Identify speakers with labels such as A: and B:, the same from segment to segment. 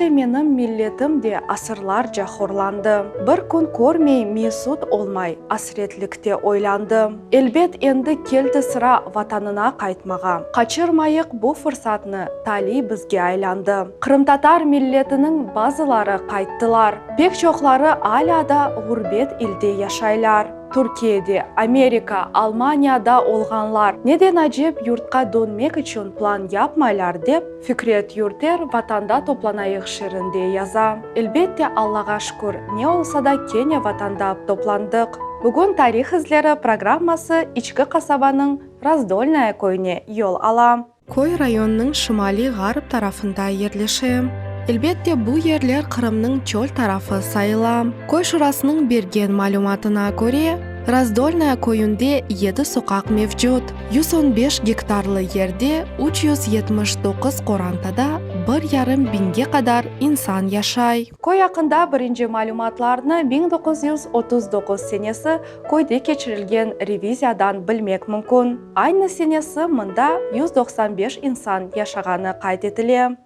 A: İşte menim milletim de asırlarca horlandı. Bir kün körmey, mesut olmay, asretlikte oylandı. Elbet, endi keldi sıra Vatanına qaytmağa. Qaçırmayıq bu fırsatnı, taliy bizge aylandı. Qırımtatar milletiniñ bazıları qayttılar. Pek çoqları alâ da ğurbet ilde yaşaylar. Türkiyede, Amerika, Almaniyada olğanlar neden acep yurtqa dönmek içün plan yapmaylar dep, Fikret Yurter Vatanda toplanayıq şiirinde yaza. Elbette, Allağa şükür, ne olsa da kene Vatanda toplandıq. Bugün Tarih izleri programması İçki qasabanıñ Razdolnaya köyüne yol ala. Köy rayonnıñ şimaliy-ğarp tarafında yerleşe. Elbette, bu yerler Qırımnıñ çöl tarafı sayıla. Köy şurasınıñ bergen malümatına köre, Razdolnaya köyünde yedi soqaq mevcut. 115 gektarlı yerde 379 qorantada bir yarım biñge qadar insan yaşay. Köy aqqında birinci malümatlarnı 1939 senesi köyde keçirilgen reviziyadan bilmek mümkün. Aynı senesi mında 195 insan yaşağanı qayd etile.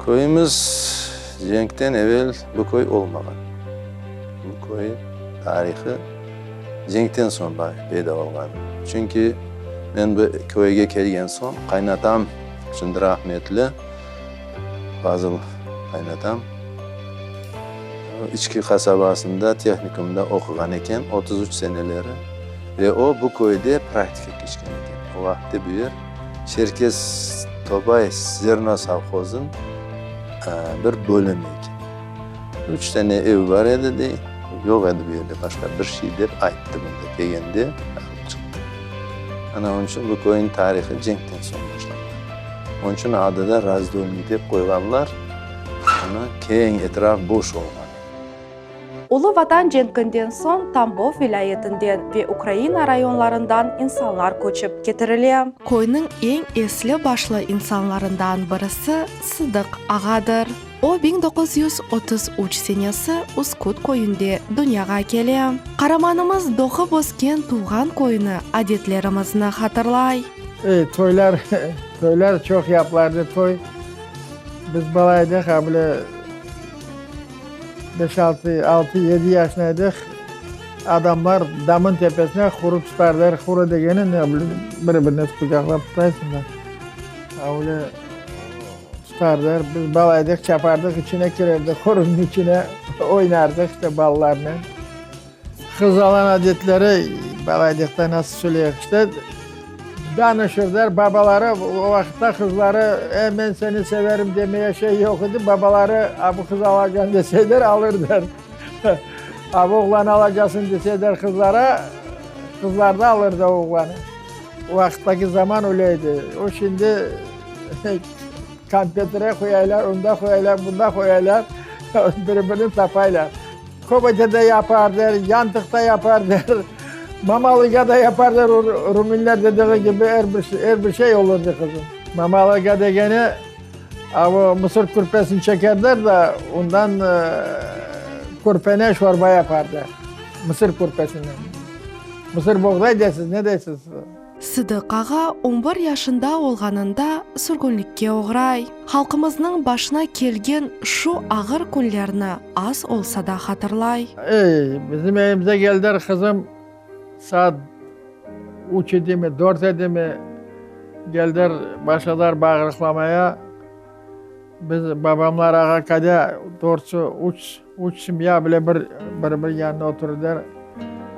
B: Köyümiz cenkten evel bu köy olmağan. Bu köy tarihı cenkten soñ peyda olğan. Çünki men bu köyge kelgen soñ qaynatam, şimdi rahmetli, Fazıl qaynatam, İçki qasabasında tehnikumda oquğan eken, 33 seneleri, ve o bu köyde praktika keçken eken. O vaqıtte bu yer Çerkez Tobay zerno sovhozın bir bölümi eken. Üç dane ev bar edi, dey, yoq edi bu yerde başqa bir şey, dep ayttı mında kelgende, alıp çıqtı. Ana, onıñ içün bu köyniñ tarihı cenkten soñ başlanğan. Onıñ içün adı da Razdolniy dep qoyğanlar, ana, keñ etraf boş olğan.
A: Ulu Vatan cenkinden soñ Tambov vilâyetinden ve Ukraina rayonlarından insanlar köçip ketirile. Köyniñ eñ esli-başlı insanlarından birisi Sıdıq ağadır. O, 1933 senesi Üsküt köyünde dünyağa kele. Qaramanımız doğıp ösken tuvğan köyüni, adetlerimizni hatırlay.
C: Ey, toylar, toylar çoq yapılardı, toy. Biz bala edik, a bile beş, altı, altı, yedi yaşında edik, adamlar damın tepesine huru tutardılar. Huru degeni ne, biri-birini qucaqlap tutaysıñ da, a öyle. Tutarlar, biz bala edik, çapardıq, içine kirerdik, horuzın içine oynardıq işte balalarnen. Qız alan adetleri, bala edikte nasıl söyleyik işte, danışırlar, babaları o vaqıtta qızları, e, men seni severim demeye şey yoq edi, babaları, a bu qız alacağım deseler alırlar. A bu oğlanı alacasın deseler qızlara, qızlar da alırdı oğlanı. O vaqıttaki zaman öyle edi. O şimdi Kompyutere qoyaylar, onda qoyaylar, bunda qoyaylar, bir-birini tapaylar. Köbete de yaparlar, yantıq da yaparlar, mamalıga da yaparlar, rumınlar dediği kibi er bir, er bir şey olurdı qızım. Mamalıga degeni, a bu mısır kürpesini çekerler de, ondan kürpene şorba yaparlar, mısır kürpesinden. Mısır boğday deysiz, ne deysiz?
A: Sıdıq ağa on bir yaşında olğanında sürgünlikke oğray. Halqımıznıñ başına kelgen şu ağır künlerni az olsa da hatırlay.
C: Ey, bizim evimize keldiler, qızım, saat üç edimi, dört edimi, keldiler, başladılar bağırıqlamaya. Biz, babamlar ağa kadâ, doğrusı üç, üç semya bile bir, bir-bir yanında oturdılar.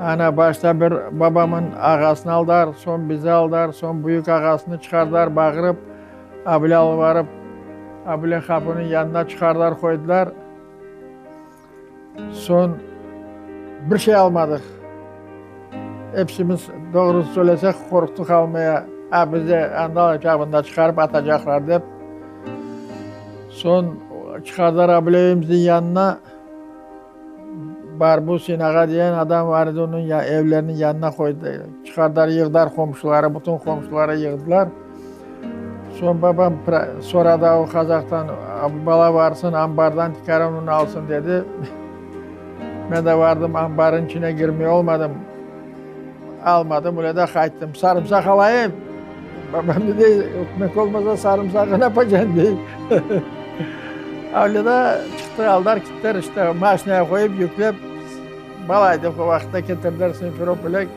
C: Ana, başta bir babamın ağasını aldılar, soñ bizi aldılar, soñ büyük ağasını çıqardılar, bağırıp, abile alıp barıp, abile qapınıñ yanına çıqardılar, qoydılar. Soñ bir şey almadıq. Epsimiz, doğrusını söylesek, qorqtıq almaya, a bizi anda alacaq, çıqarıp atacaqlar dep. Soñ çıqardılar abile evimizniñ yanına, Barbusin ağa degen adam bar edi, onıñ evleriniñ yanına qoydı. Çıqardılar, yığdılar qomşuları, bütün qomşuları yığdılar. Soñ babam soradı o qazaqtan, bala varsın, ambardan tikaran un alsın dedi. Men de vardım, ambarın içine girmey olmadım. Almadım, öyle de qayttım. Sarımsaq alayım. Babam dedi, ökmek olmasa sarımsağı ne yapacaksın dey. Avlida çıqtı, aldılar kittiler, işte, maşinaya qoyıp, yüklep, bala edik o vaqıtta, ketirdiler Simferopolge,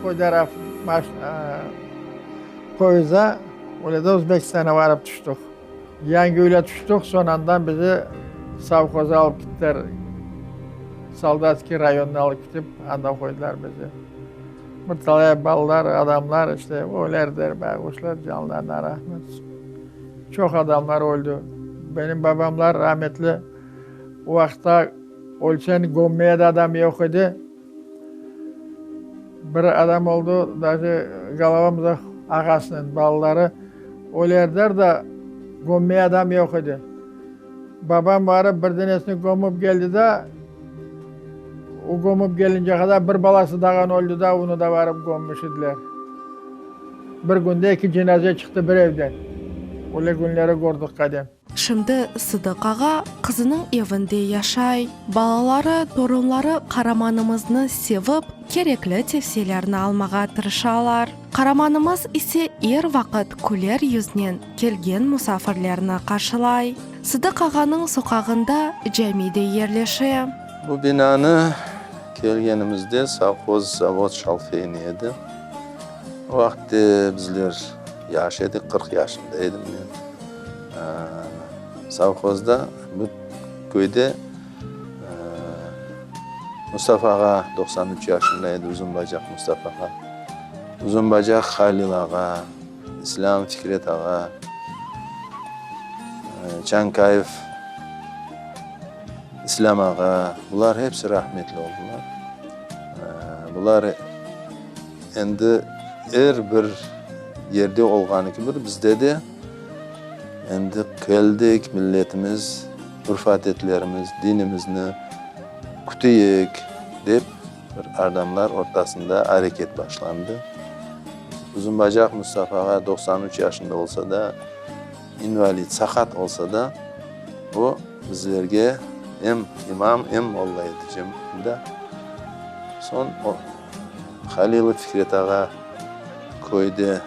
C: qoydılar poyezda, öyle de Özbekistanğa barıp tüştik. Yangiyülge tüştik, soñ andan bizi sovhozğa alıp kittiler, Soldatskiy rayonına alıp kitip, anda qoydılar bizi. Bir talay balalar, adamlar, işte, ölerdiler, bayğuşlar, canlarına rahmet. Çoq adamlar öldi. Benim babamlar rahmetli, o vaqıtta ölseñ gömmeye de adam yoq edi. Bir adam oldı, daje golovamıza ağasınen balaları ölerdiler da, gömmeye adam yoq edi. Babam barıp bir denesini gömip keldi da, o gömip kelince qadar bir balası dağan öldi da, onı da barıp gömmiş ediler. Bir künde eki cenaze çıqtı bir evden. Öyle künleri kördik qadem.
A: Şimdi Sıdıq ağa qızınıñ evinde yaşay. Balaları, torunları qaramanımıznı sevip, kerekli tevsiyelerni almağa tırışalar. Qaramanımız ise er vaqıt küler yüznen kelgen musafirlerni qarşılay. Sıdıq ağanıñ soqağında cami de yerleşe.
B: Bu binanı kelgenimizde sovhoz, zavod şalfeyni edi. O vaqıtte bizler yaş edik, 40 yaşında edim men. Sovhozda, bu köyde Mustafa ağa 93 yaşında edi, uzun bacaq Mustafa ağa. Uzun bacaq Halil ağa, İslâm Fikret ağa, Çankayev İslâm ağa, bular hepsi rahmetli oldılar. Bular endi er bir yerde olğanı kibi bizde de endi keldik, milletimiz, urf-adetlerimiz, dinimizni küteyik dep bir adamlar ortasında areket başlandı. Uzunbacaq Mustafa ağa 93 yaşında olsa da, invalid, saqat olsa da, o bizlerge em imam, em molla edi cemda. Soñ o Halilov Fikret ağa köyde,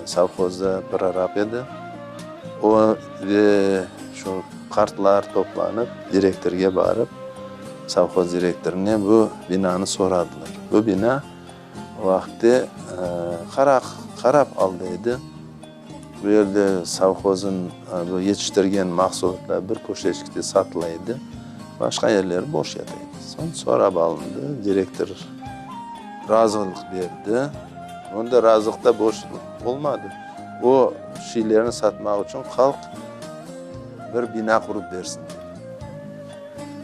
B: sovhozda prorab edi. O ve şu qartlar toplanıp, direktorge barıp, sovhoz direktorına bu binanı soradılar. Bu bina o vaqıtte harap alda edi. Bu yerde sovhozın bu yetiştirgen mahsulatlar bir köşeçikte satıla edi, başqa yerleri boş yata edi. Soñ sorap alındı, direktor razılıq berdi. Onda razılıq da boş olmadı. O şeylerni satmaq içün halq bir bina qurıp bersin dedi.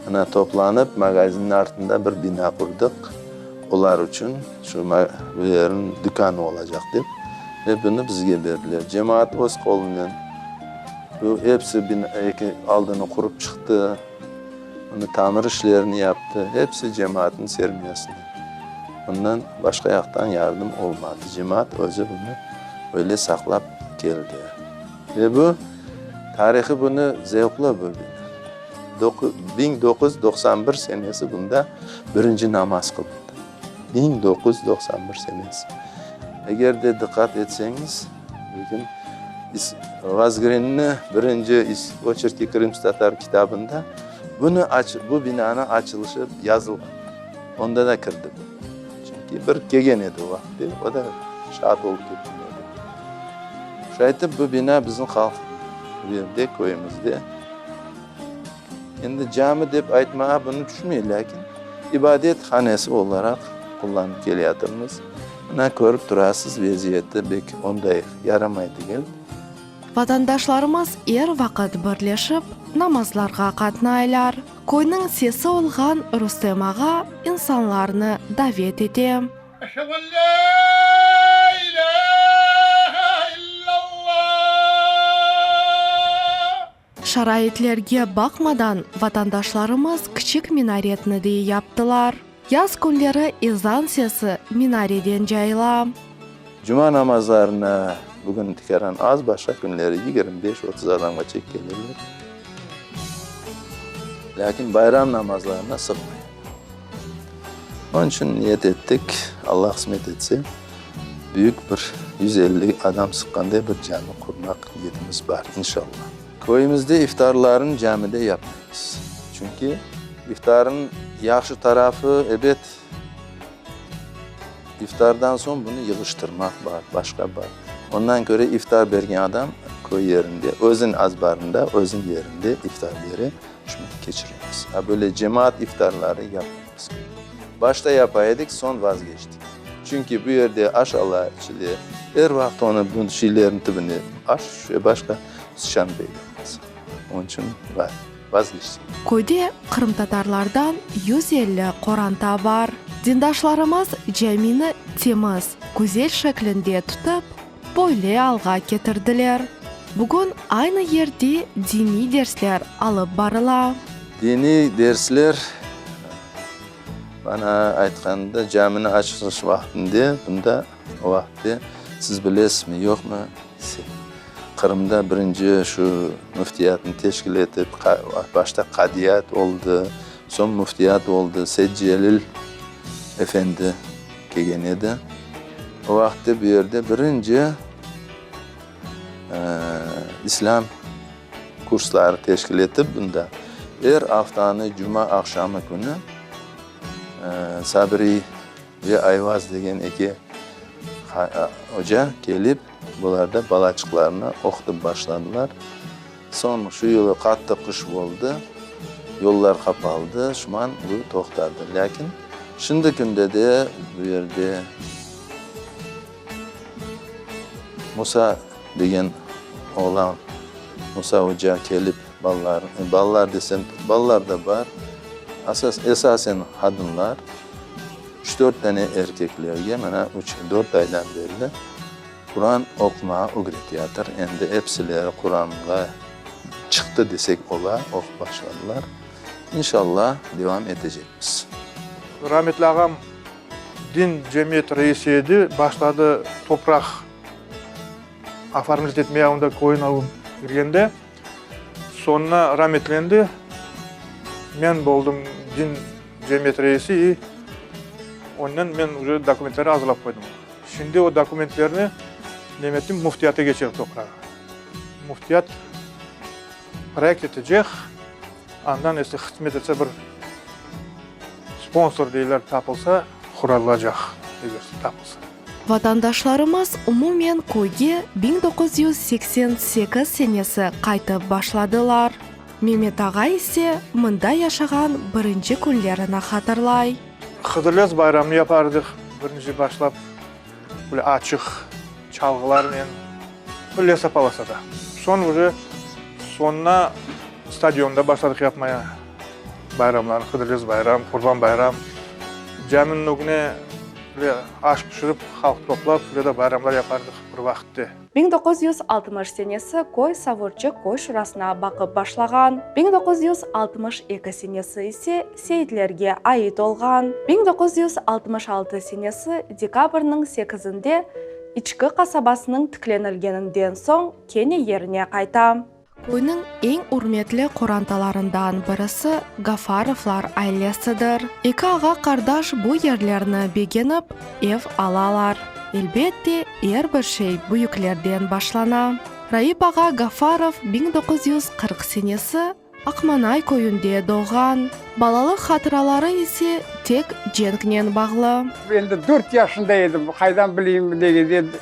B: Mına toplanıp magazinniñ artında bir bina qurdıq, olar içün şu bu yerniñ dükânı olacaq dep, ve bunı bizge berdiler. Cemaat öz qolunen bu episi bina eki aldını qurıp çıqtı, bunı tamir işlerini yaptı, episi cemaatnıñ sermiyasına. Bundan başqa yaqtan yardım olmadı. Cemaat özü bunı öyle saqlap keldi. Ve bu tarihı bunı zevqlı bir bina. 1991 senesi bunda birinci namaz qılındı. 1991 senesi. Eger de diqqat etseñiz, bugün Vazgrinni birinci Oçerki krımsk tatar kitabında bunı bu binanıñ açılışı yazılğan. Onda da kirdi bu. Çünki bir kelgen edi o vaqıt, o da şaat olıp ketken edi. Şaytip bu bina bizim halq bu yerde, köyümizde. Endi cami dep aytmağa bunı tüşmey, lâkin ibadet hanesi olaraq qullanıp keleyatırmız. Mına körip turasız, vaziyeti bek onday yaramay degil.
A: Vatandaşlarımız er vaqıt birleşip, namazlarğa qatnaylar. Köyniñ sesi olğan Rustem ağa insanlarnı davet ete.
D: Eşhedü en lâ ilâhe illallah.
A: Şaraitlerge baqmadan, vatandaşlarımız kiçik minaretni de yaptılar. Yaz künleri ezan sesi minareden cayıla.
B: Cuma namazlarına bugün tikaran az, başqa künleri 25-30 adamğa çek kelirler. Lâkin bayram namazlarına sığmay. Onıñ içün niyet ettik, Alla qısmet etse, büyük bir 150 adam sıqqanday bir cami qurmaq niyetimiz bar, inşalla. Köyümizde iftarlarnı camide yapmaymız. Çünki iftarnıñ yahşı tarafı, ebet, iftardan soñ bunı yığıştırmaq bar, başqa bar. Ondan köre iftar bergen adam köy yerinde, özüniñ azbarında, özüniñ yerinde iftar bere, şunı keçiremiz. A böyle cemaat iftarları yapmaymız. Başta yapa edik, soñ vazgeçtik. Çünki bu yerde aş ala, içile, er vaqıt onı bu şeylerniñ tübüne aş tüşe, başqa sıçan peyda olmaz. Onıñ içün vazgeçtik.
A: Köyde qırımtatarlardan 150 qoranta bar. Dindaşlarımız camini temiz, güzel şeklinde tutıp, böyle alğa ketirdiler. Bugün aynı yerde diniy dersler alıp barıla.
B: Diniy dersler, bana aytqanda, camini açılış vaqtında, bunda o vaqıtte, siz bilesizmi, yoqmı, Qırımda birinci şu müftiyatnı teşkil etip, başta qadiyat oldı, soñ müftiyat oldı, Seytcelil efendi kelgen edi. O vaqıtte bu yerde birinci islâm kursları teşkil etip, bunda er aftanı cuma aqşamı künü Sabri ve Ayvaz degen eki oca kelip, bularda balaçıqlarnı oqutıp başladılar. Soñ şu yılı qattı qış oldı, yollar qapaldı, şuman bu toqtadı. Lâkin şimdi künde de bu yerde Musa degen oğlan, Musa oca kelip balalar, balalar desem, balalar da bar, asas, esasen qadınlar, üç-dört dane erkeklerge mına üç, dört aydan berli Quran oqumağa ögretiyatır. Endi episileri Quranğa çıqtı desek ola, oqup başladılar. İnşallah, devam etecekmiz.
E: Rametli ağam din cemiyet reisi edi, başladı topraq oformlit etmeye, onda köyün alıp kirgende, soñuna rametlendi, men boldım din cemiyet reisi i onnen men uje dokumentlerni azırlap qoydım. Şimdi o dokumentlerni nemettim müftiyata keçer toprağı. Müftiyat proyekt etecek, andan ise hızmet etse bir sponsor deyler tapılsa qurulacaq, eger tapılsa.
A: Vatandaşlarımız umumen köyge 1988 senesi qaytıp başladılar. Memet ağa ise mında yaşağan birinci künlerini hatırlay.
E: Hıdırlez bayramını yapardıq, birinci başlap, böyle açıq çalğılarnen, bir lesopolosada. Soñ uje soñuna stadionda başladıq yapmaya bayramlarnı, Hıdırlez bayram, Qurban bayram. Caminiñ ögüne böyle aş pişirip, halq toplap, böyle de bayramlar yapardıq bir vaqıtte.
A: 1960 senesi köy Savurçı köy şurasına baqıp başlağan, 1962 senesi ise Seyitlerge ait olğan. 1966 senesi dekabrniñ sekizinde İçki qasabasınıñ tiklenilgeninden soñ kene yerine qayta. Köyniñ eñ ürmetli qorantalarından birisi Gafarovlar ailesidir. Eki ağa-qardaş bu yerlerni begenip, ev alalar. Elbette, er bir şey büyüklerden başlana. Raip ağa Gafarov 1940 senesi Aqmanay köyünde doğğan. Balalıq hatıraları ise tek cenknen bağlı.
F: Endi dört yaşında edim, qaydan bileyim degende,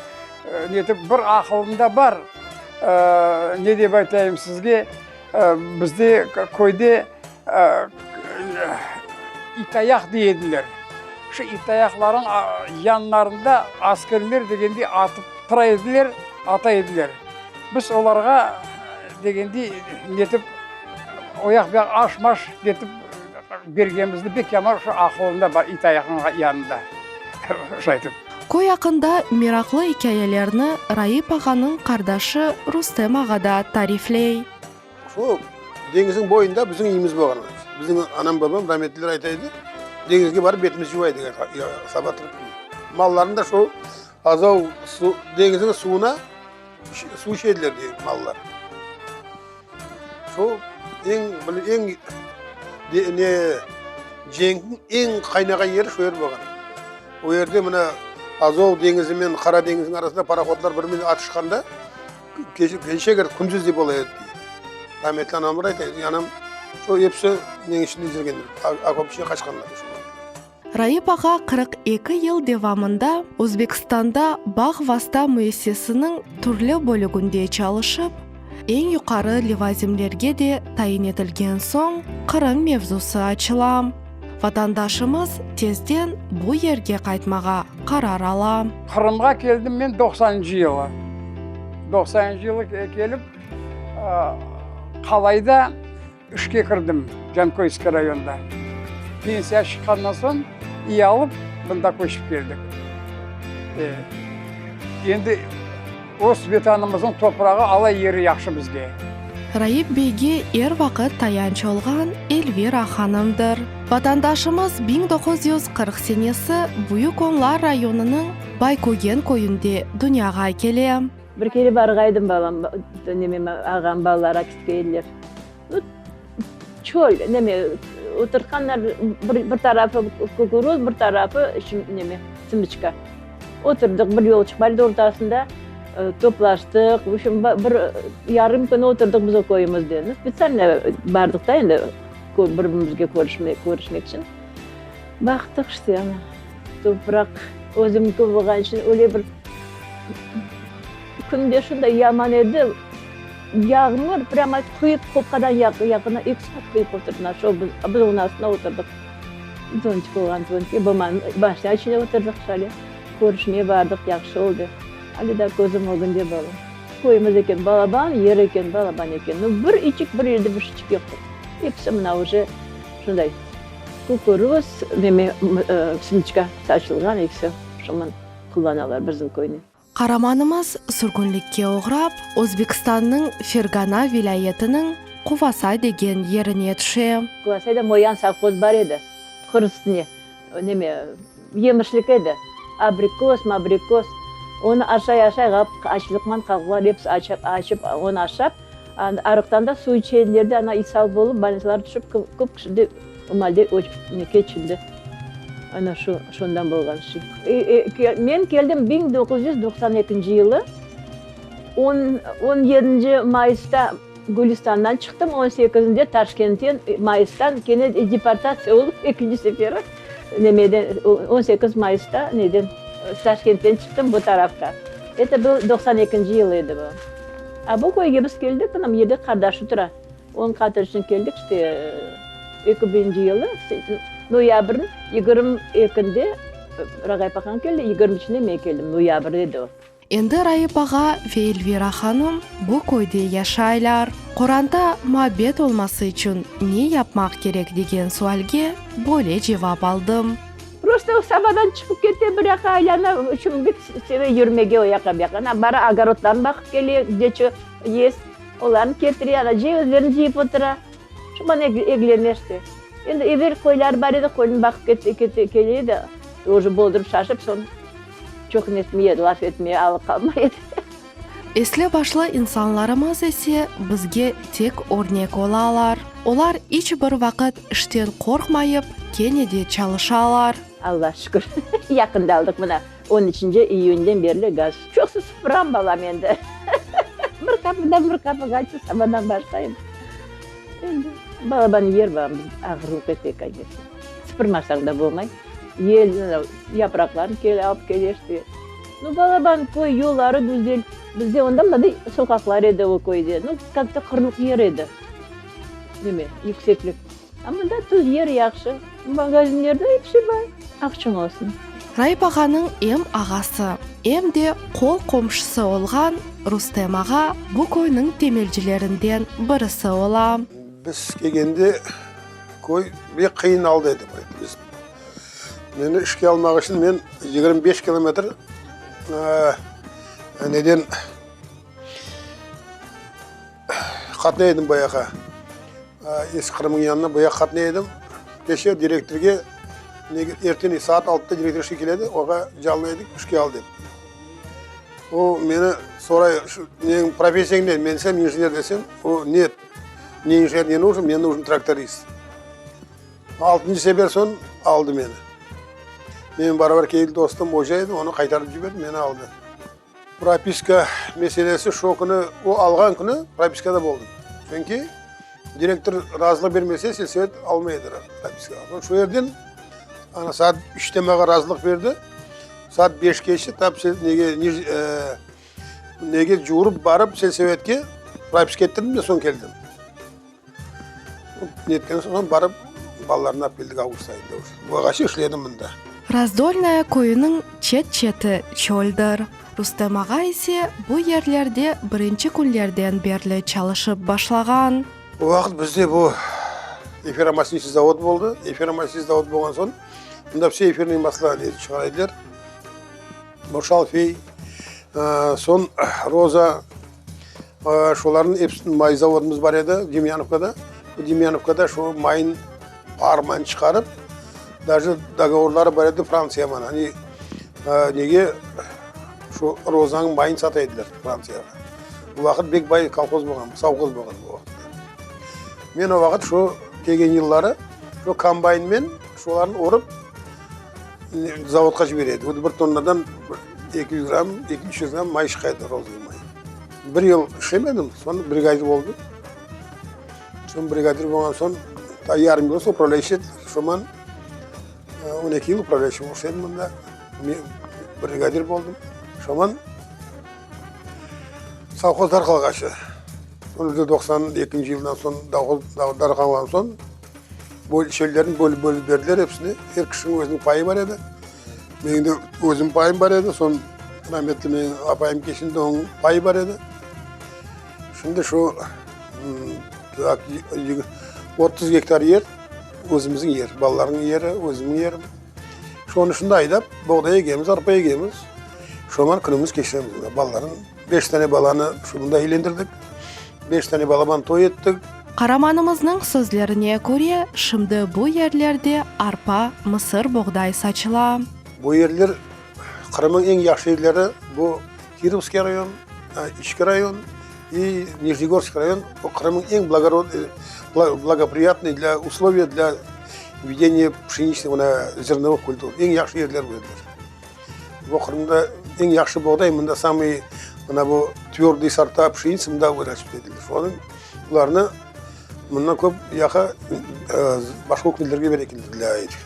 F: netip bir aqılımda bar, ne dep aytayım sizge, bizde köyde itayaq dey ediler. Şu itayaqlarnıñ yanlarında askerler degende atıp tura ediler, ata ediler. Biz olarğa degende netip o yaq bu yaq aş-maş netip bergenimizni pek yaman şu aqılımda bar itayaqnıñ yanında şaytip.
A: Köy aqqında meraqlı ikâyelerni Raip ağanıñ qardaşı Rustem ağa da tarifley.
G: Şu deñizniñ boyunda bizim üyümiz bolğan. Bizim anam-babam rametliler ayta edi, deñizge barıp betimiz yuva edik saba turıp. Mallarnı da şu Azov su deñiziniñ suvuna suv içe ediler dey mallar. Şu eñ eñ ne cenkniñ eñ qaynağan yeri şu yer bolğan. O yerde mına Azov deñizi men Qara deñizniñ arasında parohodlar bir-birinen atışqanda gece kündüz dep ola edi dey. Rametli anam bir ayta edi, anam şo episi neniñ içinde yürgenler, okop içine qaçqanlar.
A: Raip ağa 42 yıl devamında Özbekistanda bağ vasta müessesiniñ türlü bölüginde çalışıp, eñ yuqarı levazimlerge de tayin etilgen soñ Qırım mevzusı açıla. Vatandaşımız tezden bu yerge qaytmağa qarar ala.
F: Qırımğa keldim men doqsanıncı yılı. Doqsanıncı yılı kelip, Qalayda işke kirdim, Cankoyskiy rayonda. Pensiya çıqqandan soñ iy alıp, mında köçip keldik. Endi öz Vetanımıznıñ toprağı alay yeri yahşı bizge.
A: Raip beyge er vaqıt tayanç olğan Elvira hanımdır. Vatandaşımız 1940 senesi Büyük Onlar rayonınıñ Baykögen köyünde dünyağa kele.
H: Bir kere barğaydım balam, nemem, ağam balalar akitke ediler. Çöl, neme, oturtqanlar bir, bir tarafı kukuruz, bir tarafı neme, sımıçka. Oturdıq, bir yolçıq bar edi ortasında, toplaştıq, v obşem, bir yarım kün oturdıq biz o köyümizde. Nu, spetsialno bardıq da endi bir-birimizge körüşmek, körüşmek içün. Baqtıq işte, ana, topraq özümniki bolğan içün öyle bir künde şunday yaman edi, yağmur prâmo quyıp, qopqadan yağğanı eki saat quyıp oturdı, ana şo biz, biz onıñ astında oturdıq. Zontik olğan zontik, maşina içinde oturdıq şöyle, körüşmeye bardıq, yahşı oldı. Ale daa közüm ögünde balam. Köyümiz eken balaban, yer eken balaban eken. Nu, bir içik, bir yerde bir şiçik yoqtır. Episi mına uje şunday kukuruz, neme, sımıçka saçılğan episi şoman qullanalar bizim köyni.
A: Qaramanımız sürgünlikke oğrap, Özbekistannıñ Fergana vilâyetiniñ Quvasay degen yerine tüşe.
H: Quvasayda Moyan sovhoz bar edi, qır üstüne, neme, yemişlik edi, abrikos, mabrikos, onı aşay-aşay ğap açlıqman qaldılar, episi açıp, açıp onı aşap, arıqtan da suv içe ediler de, ana isal bolıp, bolnitsalarğa tüşip, köp kişi de o malde keçindi. Ana şu, şondan bolğan şey. Men keldim 1992 yılı, on, on yedinci mayısta Gülistandan çıqtım, on sekizinde Taşkentten mayıstan kene deportatsiya olıp ekinci seferi nemeden, 18 mayısta neden, Taşkentten çıqtım bu tarafqa. Eto bu 92 yıl edi bu. A bu köyge biz keldik, anam yerde qardaşı tura. Onıñ qatır içün keldik, işte, eki birinci yılı, noyabrniñ 22-nde Ragayp aqañ keldi, 23-nde men keldim, noyabr edi o.
A: Endi Raip ağa ve Elvira hanım bu köyde yaşaylar. Qoranta muabbet olması içün ne yapmaq kerek degen sualge böyle cevap aldım.
H: Prosto o sabadan çıqıp kete, bir yaqqa aylana, içün bek seve yürmege o yaqqa bu yaqqa. Ana, bara ogorodlarnı baqıp kele, gde ço est. Olarnı ketire, ana cevizlerni cıyıp otura. Çoban eglene işte. Endi evel qoyları bar edi, qoynı baqıp kete kele edi. Uje boldurıp şaşıp, soñ çoq netmey edi, laf etmey alı qalmay edi.
A: Esli-başlı insanlarımız ise bizge tek örnek olalar. Olar iç bir vaqıt işten qorqmayıp, kene de çalışalar.
H: Alla şükür, yaqında aldıq mına. On üçünci iyünden berli gaz. Çoqsu sıpıram balam endi. Bir qapıdan bir qapığa açıp sabadan başlayım. Endi balaban yer bar, ağırlıq ete, koneçno. Sıpırmasañ da bolmay. Yel yapraqlarnı kele alıp kele işte. Nu, balaban köy, yolları güzel. Bizde onda mınaday soqaqlar edi o köyde. Nu, kak-to qırlıq yer edi. Neme, yükseklik. A mında tüz yer yahşı, magazinlerde episi bar, aqçañ olsun.
A: Raip ağanıñ em ağası, em de qol qomşusı olğan Rustem ağa bu köyniñ temelcilerinden birisi ola.
G: Biz kelgende köy bek qıyın alda edi. Biz, meni işke almaq içün men 25 kilometr neden Qatnay edim bu yaqqa. Eski Qırımnıñ yanına bu yaqqa qatnay edim. Keçe direktorge erten saat altıda direktor işke keledi, oğa calına edik, işke al dep. O meni soray, şu neñ professiyañ ne? Men desem injener desem, o net, ne injener ne нужен, мне нужен traktorist. Altıncı sefer soñ aldı meni. Mennen barabar keldi dostum, oca edi, onı qaytarıp ciberdi, meni aldı. Propiska meselesi şo künü, o alğan künü propiskada boldım. Çünki direktor razılıq bermese, selsovet almay edi propiska. Şu yerden ana saat üçte maña razılıq berdi. Saat beş keçti, tap nege, nege cuvurıp barıp selsovetke propiska ettirdim de soñ keldim. Netken soñ barıp balalarnı alıp keldik avgust ayında. Boğaçı işledim mında.
A: Razdolnaya köyüniñ çet-çeti çöldir. Rustem ağa ise bu yerlerde birinci künlerden berli çalışıp başlağan.
G: O vaqıt bizde bu efiromastnişiy zavod boldı. Efiromastnişiy zavod bolğan soñ, mında vse efirnıy masla çıqara ediler. Bu şalfey, soñ roza, Şolarnıñ episiniñ may zavodımız bar edi Demyanovkada. Bu Demyanovkada şu mayın parman çıqarıp, daje dogovorları bar edi Frantsiyaman. Hani nege şu rozanıñ mayın sata ediler Frantsiyağa. Bu vaqıt bek bay kolhoz bolğan, sovhoz bolğan bu vaqıtta. Men o vaqıt şu kelgen yılları şu kombaynmen şolarnı orıp zavodqa jibere edik. Bir tonnadan 200 gramm, 200 gramm may çıqa edi, rozovıy may. Bir yıl işlemedim, soñ brigadir oldım. Soñ brigadir bolğan soñ, ta yarım yıl soñ upravlâyuş ettiler. Şoman 12 yıl upravlâyuş bolıp işledim mında. Brigadir boldım. Şoman sovhoz darqalğaçı. Soñ 92-nci yıldan soñ darqalğan soñ, şeylerini bölip-bölip berdiler episini. Er kişiniñ özüniñ payı bar edi. Menim de özüm payım bar edi, soñ rametli menim apayım keçindi, onıñ payı bar edi. Şimdi şu 30 gektar yer özümizniñ yer, balalarnıñ yeri, özümniñ yerim. Şonı şimdi aydap, boğday egemiz, arpa egemiz. Şoña künümiz keçiremiz. Balalarnıñ, beş tane balanı şu mında evlendirdik, beş tane balaban toy ettik.
A: Qaramanımıznıñ sözlerine köre, şimdi bu yerlerde arpa, mısır boğday saçıla.
G: Bu yerler Qırımnıñ eñ yahşı yerleri, bu Kirovskiy rayon, İçki rayon i Nijnegorskiy rayon, bu Qırımnıñ eñ blagopriyatnıy dla usloviya dla vedeniya pşeniçnıy, mına, zernovıh kultur, eñ yahşı yerler bu yerler. Bu Qırımda eñ yahşı boğday, mında samıy, mına bu tvördıy sorta pşenitsa mında vıraşıp edilir. Şonıñ bularnı mından köp yaqa başqa ükümetlerge bere ekenler dla etih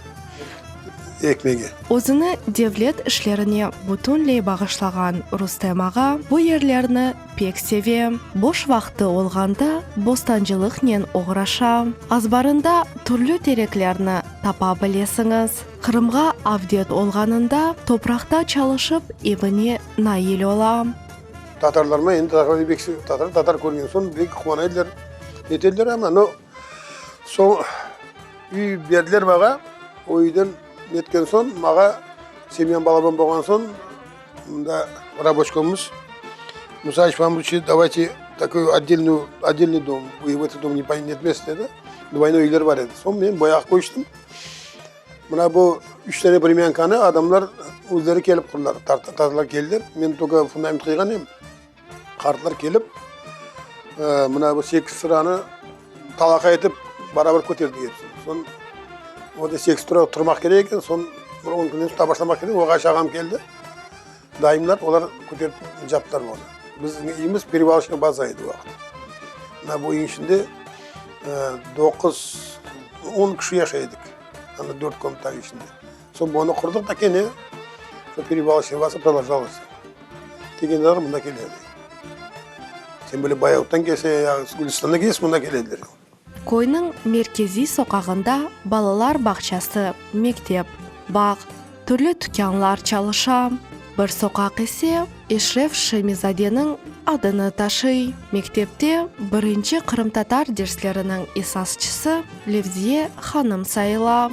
G: ekmege.
A: Özüni devlet işlerine bütünley bağışlağan Rustem ağa bu yerlerni pek seve. Boş vaqtı olğanda bostancılıqnen oğraşa. Azbarında türlü tereklerni tapa bilesiñiz. Qırımğa avdet olğanında topraqta çalışıp evine nail ola.
G: Tatarlarma endi tatar bek tatar tatar körgen soñ bek quvana ediler, nete ediler amma no soñ üy berdiler mağa, o üyden netken soñ mağa semyam balaban bolğan soñ mında raboçkomımız Musayev vam luçe davayte takoy otdelnuyu otdelnıy dom, v etot dom ne netmez dedi, dvoynoy üyler bar edi. Soñ men boyağa köçtim. Mına bu üç tane vremyankanı adamlar özleri kelip qurdılar. Tatarlar keldiler. Men tolko fundament qoyğan edim. Qartlar kelip, mına bu sekiz sıranı talaqa etip barabar köterdik hepsini. Soñ o da sekiz sıra turmaq kerek eken, soñ bir on künden soñ başlamaq kerek. Oğaç ağam keldi, dayımlar, olar köterip yaptılar bunı. Bizim üyimiz perevaloçnıy baza edi o vaqıt. Mına bu üyniñ içinde doquz, on kişi yaşay edik. Anda dört komnatanıñ içinde. Soñ bunı qurdıq da kene şu perevaloçnıy baza prodolžalось. Kelgenler mında kele edi. Sen böyle Bayavuttan kelse, ya Gülistandan kelse, mında kele ediler.
A: Köyniñ merkeziy soqağında balalar bağçası, mektep, bağ, türlü tükânlar çalışa. Bir soqaq ise Eşref Şemizadeniñ adını taşıy. Mektepte birinci qırımtatar dersleriniñ esasçısı Levziye hanım sayıla.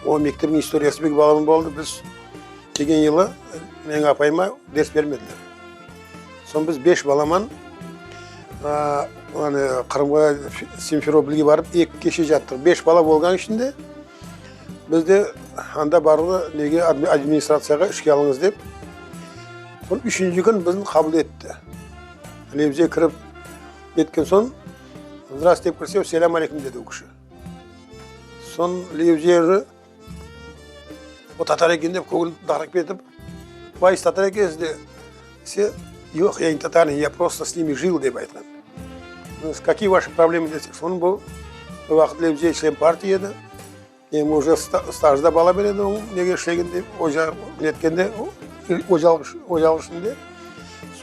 G: O mektepniñ istoriyası pek bağlı boldı. Biz kelgen yılı menim apayıma ders bermediler. Soñ biz beş balaman yani Qırımğa, Simferopolge barıp eki keşe cattıq. Beş bala bolğan içinde biz de anda bardı nege administratsiyağa işke alıñız dep. Soñ üçünci kün bizni qabul etti. Levze kirip ketken soñ, Zdraste dep kirse, Selâm aleyküm dedi o kişi. Soñ Levze O tatar eken dep kögün darıp ketip, Vay, siz tatar ekensiz de, dese, Yoq, ya ne tatarin, ya prosto s nimi jil, dep aytqan. Kakiye vaşi problema desek, soñ bu o vaqıt Levziye çlen partiya edi. Em uje stajda bala beredi oña, nege işlegende, oca netkende, ocalıq ocalıq işinde.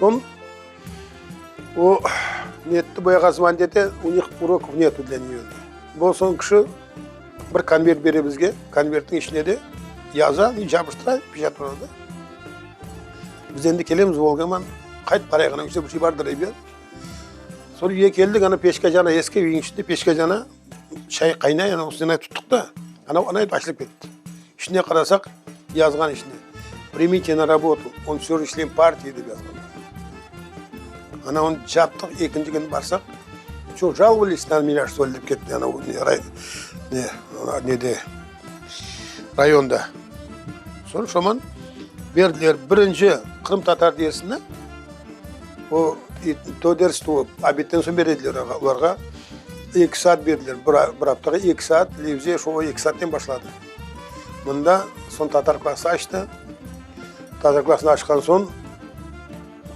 G: Soñ o netti boyağa zvonit ete, u nih urokov netu dlâ neyo. Bu soñ kişi bir konvert bere bizge, konvertniñ içine de yaza, capıştıra, peçat ura da. Biz endi kelemiz Volgaman, qayt qarayıq, ana işte bir şey bardır dep. Soñ üye keldik, ana peçka cana, eski üyniñ içinde peçka cana. Çay qaynay, ana üstüne tuttıq da, ana ana açılıp ketti. İçine qarasaq, yazğan içinde, Primite na rabotu, on vsё же çlen partiya dep yazğan. Ana onı captıq, ekinci kün barsaq, ço, jalovались na menya, çto li dep ketti, ana ne, nede, rayonda. Soñ şoman berdiler birinci qırımtatar dersini, o to ders to obedten soñ berediler olarğa. Eki saat berdiler, bir aftağa eki saat, Levziye şo eki saatten başladı. Mında soñ tatar klası açtı. Tatar klasını açqan soñ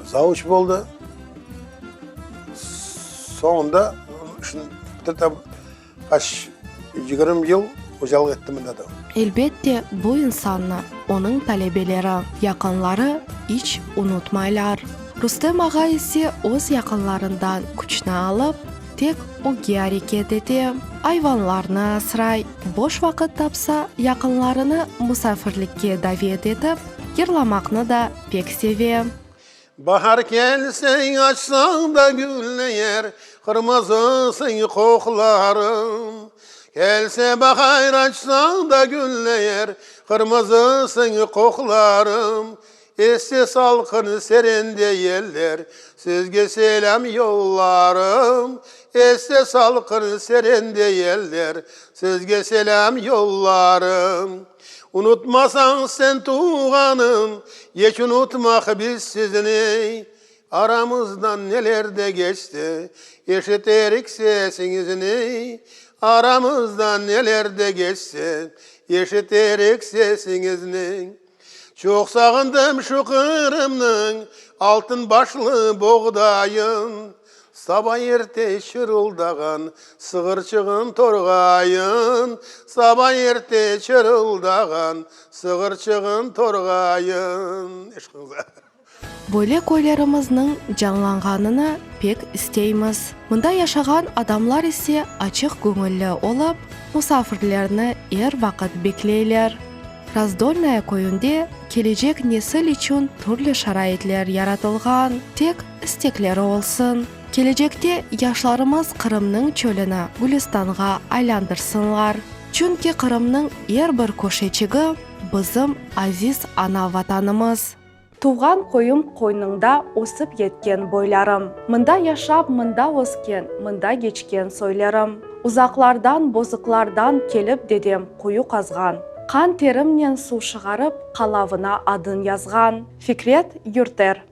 G: zavuç boldı. Soñunda bitirdi, qaç 20 yıl ocalıq etti mında da.
A: Elbette, bu insannı onıñ talebeleri, yaqınları iç unutmaylar. Rustem ağa ise öz yaqınlarından küçni alıp, tek ögge areket ete, ayvanlarnı asray, boş vaqıt tapsa, yaqınlarını musafirlikke davet etip, yırlamaqnı da pek seve.
G: Bahar kelse, açsañ da gülleyer, Qırmızısıñ qoqlarım. Kelse bahar, açsañ da gülleyer, Qırmızısıñ qoqlarım. Esse salqın serende yeller, Sizge selâm yollarım. Esse salqın serende yeller, Sizge selâm yollarım. Unutmasañ sen tuvğanım, Eç unutmaq biz sizni. Aramızdan neler de keçti, Eşiterik sesiñizni. Aramızdan neler de keçti, Eşiterik sesiñizni. Çoq sağındım şu Qırımnıñ altın başlı boğdayın, Saba erte çırıldağan sığırçığın torğayın, Saba erte çırıldağan sığırçığın torğayın. Eşqiñize.
A: Böyle köylerimizniñ canlanğanını pek isteymiz. Mında yaşağan adamlar ise açıq göñülli olıp, musafirlerni er vaqıt bekleyler. Razdolnaya köyünde kelecek nesil içün türlü şaraitler yaratılğan, tek istekleri olsun. Kelecekte yaşlarımız Qırımnıñ çölüni gülistanğa aylandırsınlar. Çünki Qırımnıñ er bir köşeçigi bizim aziz ana Vatanımız. Tuvğan köyüm qoynıñda ösip yetken boylarım. Mında yaşap, mında ösken, mında keçken soylarım. Uzaqlardan, bozıqlardan kelip dedem quyu qazğan. Qan terimnen suv şığarıp, qalavına adın yazğan. Fikret Yurter.